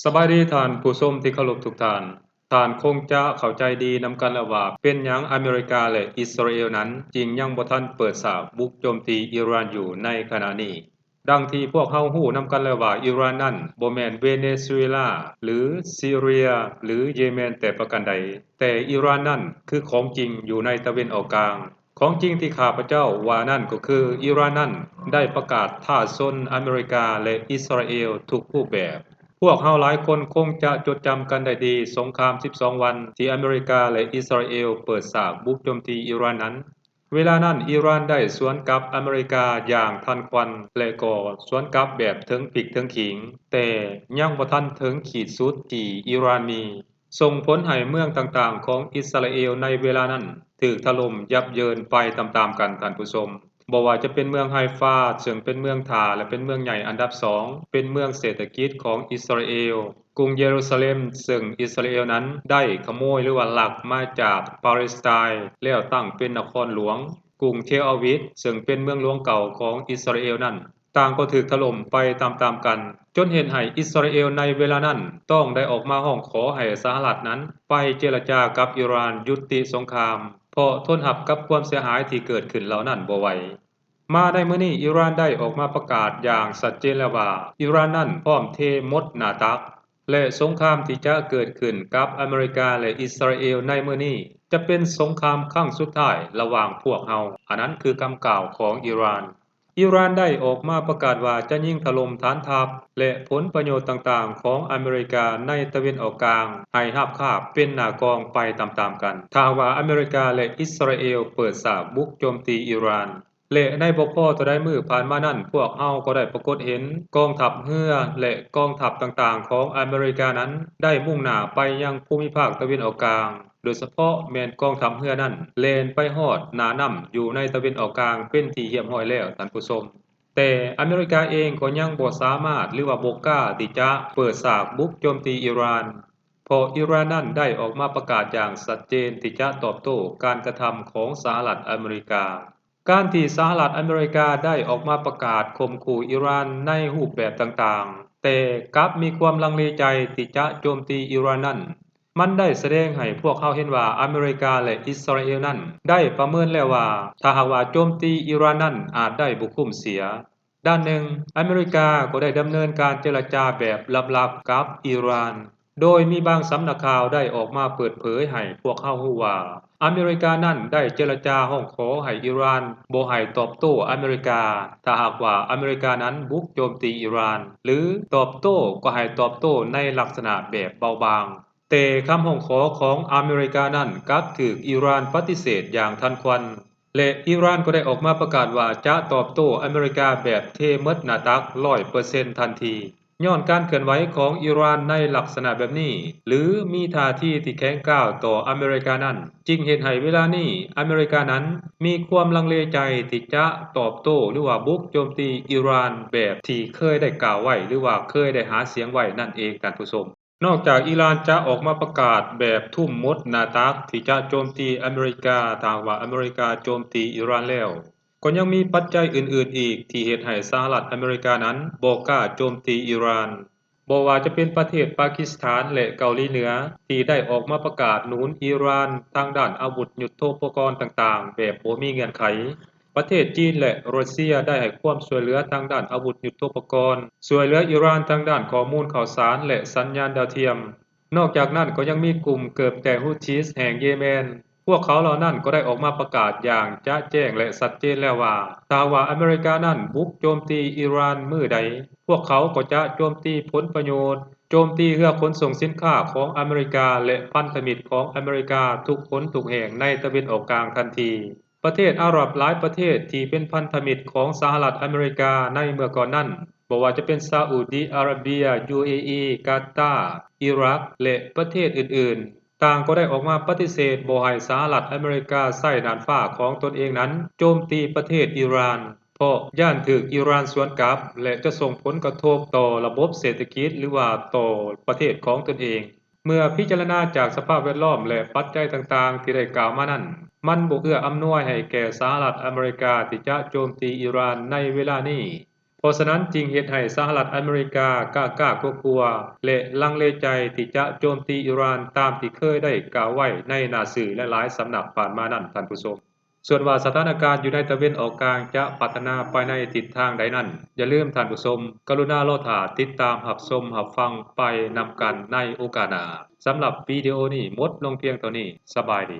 ສະບາຍດີທ່ານຜູ້ຊົມທີ່ເຄົາລົບທຸກທ່ານ. ທ່ານຄົງຈະເຂົ້າໃຈດີນຳກັນແລ້ວວ່າ ເປັນຫຍັງອາເມລິກາ ແລະ ອິດສະຣາເອວນັ້ນ ຈຶ່ງຍັງບໍ່ທັນເປີດສາກບຸກໂຈມຕີອີຣານຢູ່ໃນຂະນະນີ້. ດັ່ງທີ່ພວກເຮົາຮູ້ນຳກັນແລ້ວວ່າ ອີຣານນັ້ນບໍ່ແມ່ນເວເນຊູເອລາ ຫຼື ຊີເຣຍ ຫຼື ເຢເມນແຕ່ປະການໃດ, ແຕ່ອີຣານນັ້ນຄືຂອງຈິງຢູ່ໃນຕາເວັນອອກກາງ. ຂອງຈິງທີ່ຂ້າພະເຈົ້າວ່ານັ້ນກໍຄື ອີຣານນັ້ນໄດ້ປະກາດທ້າຊົນອາເມລິກາ ແລະ ອິດສະຣາເອວທຸກຮູບແບບ. ພວກເຮົາຫຼາຍຄົນຄົງຈະຈົດຈຳກັນໄດ້ດີ ສົງຄາມສິບສອງວັນທີ່ອາເມລິກາ ແລະ ອິດສະຣາເອວເປີດສາກບຸກໂຈມຕີອີຣານນັ້ນ. ເວລານັ້ນ ອີຣານໄດ້ສວນກັບອາເມລິກາຢ່າງທັນຄວັນ ແລະ ກໍສວນກັບແບບເຖິງພິກເຖິງຂີງ, ແຕ່ຍັງບໍ່ທັນເຖິງຂີດສຸດທີ່ອີຣານມີ, ສົ່ງຜົນໃຫ້ເມືອງຕ່າງໆຂອງອິດສະຣາເອວໃນເວລານັ້ນຖືກຖະຫຼົ່ມຍັບເຢິນໄປຕາມໆກັນ, ທ່ານຜູ້ຊົມ. ບໍ່ວ່າຈະເປັນເມືອງໄຮຟາ ເຊິ່ງເປັນເມືອງທ່າ ແລະ ເປັນເມືອງໃຫຍ່ອັນດັບສອງ, ເປັນເມືອງເສດຖະກິດຂອງອິດສະຣາເອວ, ກຸງເຢຣູຊາເລັມ ເຊິ່ງອິດສະຣາເອວນັ້ນໄດ້ຂະໂມຍ ຫຼືວ່າລັກມາຈາກປາເລສໄຕນ໌ ແລ້ວຕັ້ງເປັນນະຄອນຫຼວງ, ກຸງເທລອາວິບ ເຊິ່ງເປັນເມືອງຫຼວງເກົ່າຂອງອິດສະຣາເອວນັ້ນ ຕ່າງກໍຖືກຖະຫຼົ່ມໄປຕາມໆກັນ, ຈົນເຮັດໃຫ້ອິດສະຣາເອວໃນເວລານັ້ນຕ້ອງໄດ້ອອກມາຮ້ອງຂໍໃຫ້ສະຫະລັດນັ້ນໄປເຈລະຈາກັບອີຣານຢຸດຕິສົງຄາມ, ເພາະທົນຮັບກັບຄວາມເສຍຫາຍທີ່ເກີດຂຶ້ນເຫຼົ່ານັ້ນບໍ່ໄຫວ. ມາໃນມື້ນີ້ ອີຣານໄດ້ອອກມາປະກາດຢ່າງຊັດເຈນແລ້ວວ່າ ອີຣານນັ້ນພ້ອມເທໝົດໜ້າຕັກ ແລະ ສົງຄາມທີ່ຈະເກີດຂຶ້ນກັບອາເມລິກາ ແລະ ອິດສະຣາເອວໃນມື້ນີ້ ຈະເປັນສົງຄາມຄັ້ງສຸດທ້າຍລະຫວ່າງພວກເຮົາ, ອັນນັ້ນຄືຄຳກ່າວຂອງອີຣານ. ອີຣານໄດ້ອອກມາປະກາດວ່າຈະຍິງຖະຫຼົ່ມຖານທັບ ແລະ ຜົນປະໂຫຍດຕ່າງໆຂອງອາເມລິກາໃນຕາເວັນອອກກາງໃຫ້ຮາບຄາບເປັນໜ້າກອງໄປຕາມໆກັນ ຖ້າຫາກວ່າອາເມລິກາ ແລະ ອິດສະຣາເອວເປີດສາກບຸກໂຈມຕີອີຣານ. ແລະ ໃນບໍ່ພໍເທົ່າໃດມື້ຜ່ານມານັ້ນ ພວກເຮົາກໍໄດ້ປາກົດເຫັນກອງທັບເຮືອ ແລະ ກອງທັບຕ່າງໆຂອງອາເມລິການັ້ນ ໄດ້ມຸ່ງໜ້າໄປຍັງພູມິພາກຕາເວັນອອກກາງ, ໂດຍສະເພາະແມ່ນກອງທັບເຮືອນັ້ນແລ່ນໄປຮອດໜ້ານ້ຳຢູ່ໃນຕາເວັນອອກກາງເປັນທີ່ຮຽບຮ້ອຍແລ້ວ, ທ່ານຜູ້ຊົມ. ແຕ່ອາເມລິກາເອງກໍຍັງບໍ່ສາມາດ ຫຼືວ່າບໍ່ກ້າທີ່ຈະເປີດສາກບຸກໂຈມຕີອີຣານ, ເພາະອີຣານນັ້ນໄດ້ອອກມາປະກາດຢ່າງຊັດເຈນທີ່ຈະຕອບໂຕ້ການກະທຳຂອງສະຫະລັດອາເມລິກາ. ການທີ່ສະຫະລັດອາເມລິກາໄດ້ອອກມາປະກາດຂົ່ມຂູ່ອີຣານໃນຮູບແບບຕ່າງໆ, ແຕ່ກັບມີຄວາມລັງເລໃຈທີ່ຈະໂຈມຕີອີຣານນັ້ນ, ມັນໄດ້ສະແດງໃຫ້ພວກເຮົາເຫັນວ່າອາເມລິກາ ແລະ ອິດສະຣາເອວນັ້ນໄດ້ປະເມີນແລ້ວວ່າ ຖ້າຫາກວ່າໂຈມຕີອີຣານນັ້ນອາດໄດ້ບໍ່ຄຸ້ມເສຍ. ດ້ານໜຶ່ງ, ອາເມລິກາກໍໄດ້ດຳເນີນການເຈລະຈາແບບລັບໆກັບອີຣານ, ໂດຍມີບາງສຳນັກຂ່າວໄດ້ອອກມາເປີດເຜີຍໃຫ້ພວກເຮົາຮູ້ວ່າ ອາເມລິການັ້ນໄດ້ເຈລະຈາຮ້ອງຂໍໃຫ້ອີຣານບໍ່ໃຫ້ຕອບໂຕ້ອາເມລິກາ ຖ້າຫາກວ່າອາເມລິການັ້ນບຸກໂຈມຕີອີຣານ, ຫຼື ຕອບໂຕ້ກໍໃຫ້ຕອບໂຕ້ໃນລັກສະນະແບບເບົາບາງ. ແຕ່ຄຳຮ້ອງຂໍຂອງອາເມລິການັ້ນກັບຖືກອີຣານປະຕິເສດຢ່າງທັນຄວັນ. ແລະ ອີຣານກໍໄດ້ອອກມາປະກາດວ່າຈະຕອບໂຕ້ອາເມລິກາແບບເທໝົດໜ້າຕັກຮ້ອຍເປີເຊັນທັນທີ. ຍ້ອນການເຄື່ອນໄຫວຂອງອີຣານໃນລັກສະນະແບບນີ້ ຫຼື ມີທ່າທີທີ່ແຂງກ້າວຕໍ່ອາເມລິການັ້ນ, ຈຶ່ງເຮັດໃຫ້ເວລານີ້ອາເມລິການັ້ນມີຄວາມລັງເລໃຈທີ່ຈະຕອບໂຕ້ ຫຼືວ່າບຸກໂຈມຕີອີຣານແບບທີ່ເຄີຍໄດ້ກ່າວໄວ້ ຫຼືວ່າເຄີຍໄດ້ຫາສຽງໄວ້ນັ້ນເອງ, ທ່ານຜູ້ຊົມ. ນອກຈາກອີຣານຈະອອກມາປະກາດແບບທຸ່ມໝົດໜ້າຕັກທີ່ຈະໂຈມຕີອາເມລິກາ ຖ້າຫາກວ່າອາເມລິກາໂຈມຕີອີຣານແລ້ວ, ກໍຍັງມີປັດໄຈອື່ນໆອີກທີ່ເຮັດໃຫ້ສະຫະລັດອາເມລິການັ້ນບໍ່ກ້າໂຈມຕີອີຣານ. ບໍ່ວ່າຈະເປັນປະເທດປາກິສຖານ ແລະ ເກົາຫຼີເໜືອ ທີ່ໄດ້ອອກມາປະກາດໜູນອີຣານທາງດ້ານອາວຸດຍຸດໂທປະກອນຕ່າງໆແບບບໍ່ມີເງື່ອນໄຂ, ປະເທດຈີນ ແລະ ຣັດເຊຍໄດ້ໃຫ້ຄວາມຊ່ວຍເຫຼືອທາງດ້ານອາວຸດຍຸດໂທປະກອນ, ຊ່ວຍເຫຼືອອີຣານທາງດ້ານຂໍ້ມູນຂ່າວສານ ແລະ ສັນຍານດາວທຽມ. ນອກຈາກນັ້ນກໍຍັງມີກຸ່ມເກີບແຕກ Houthis ແຫ່ງເຢເມນ. ພວກເຂົາເຫຼົ່ານັ້ນກໍໄດ້ອອກມາປະກາດຢ່າງຈະແຈ້ງ ແລະ ຊັດເຈນແລ້ວວ່າ ຖ້າຫາກວ່າອາເມລິການັ້ນບຸກໂຈມຕີອີຣານມື້ໃດ, ພວກເຂົາກໍຈະໂຈມຕີຜົນປະໂຫຍດ, ໂຈມຕີເຮືອຂົນສົ່ງສິນຄ້າຂອງອາເມລິກາ ແລະ ພັນທະມິດຂອງອາເມລິກາທຸກຫົນທຸກແຫ່ງໃນຕາເວັນອອກກາງທັນທີ. ປະເທດອາຣັບຫຼາຍປະເທດທີ່ເປັນພັນທະມິດຂອງສະຫະລັດອາເມລິກາໃນເມື່ອກ່ອນນັ້ນ, ບໍ່ວ່າຈະເປັນຊາອຸດີອາຣາເບຍ, ຢູເອອີ, ກາຕາ, ອີຣັກ ແລະ ປະເທດອື່ນໆ, ຕ່າງກໍໄດ້ອອກມາປະຕິເສດບໍ່ໃຫ້ສະຫະລັດອາເມລິກາໃຊ້ນ່ານຟ້າຂອງຕົນເອງນັ້ນໂຈມຕີປະເທດອີຣານ, ເພາະຢ້ານຖືກອີຣານສວນກັບ ແລະ ຈະສົ່ງຜົນກະທົບຕໍ່ລະບົບເສດຖະກິດ ຫຼືວ່າຕໍ່ປະເທດຂອງຕົນເອງ. ເມື່ອພິຈາລະນາຈາກສະພາບແວດລ້ອມ ແລະ ປັດໄຈຕ່າງໆທີ່ໄດ້ກ່າວມານັ້ນ, ມັນບໍ່ເອື້ອອຳນວຍໃຫ້ແກ່ສະຫະລັດອາເມລິກາທີ່ຈະໂຈມຕີອີຣານໃນເວລານີ້. ເພ ເພາະສະນັ້ນຈຶ່ງເຮັດໃຫ້ສະຫະລັດອາເມລິກາກ້າໆກົວໆ ແລະ ລັງເລໃຈທີ່ຈະໂຈມຕີອີຣານຕາມທີ່ເຄີຍໄດ້ກ່າວໄວ້ໃນໜ້າສື່ຫຼາຍໆສຳນັກຜ່ານມານັ້ນທ່ານຜູ້ຊົມ. ສ່ວນວ່າສະຖານະການຢູ່ໃນຕາເວັນອອກກາງຈະພັດທະນາໄປໃນທິດທາງໃດນັ້ນ, ຢ່າລືມທ່ານຜູ້ຊົມ ກະລຸນາລໍຖ້າຕິດຕາມຮັບຊົມຮັບຟັງໄປນຳກັນໃນໂອກາດໜ້າ. ສຳລັບວິດີໂອນີ້ໝົດລົງພຽງເທົ່ານີ້. ສະບາຍດີ.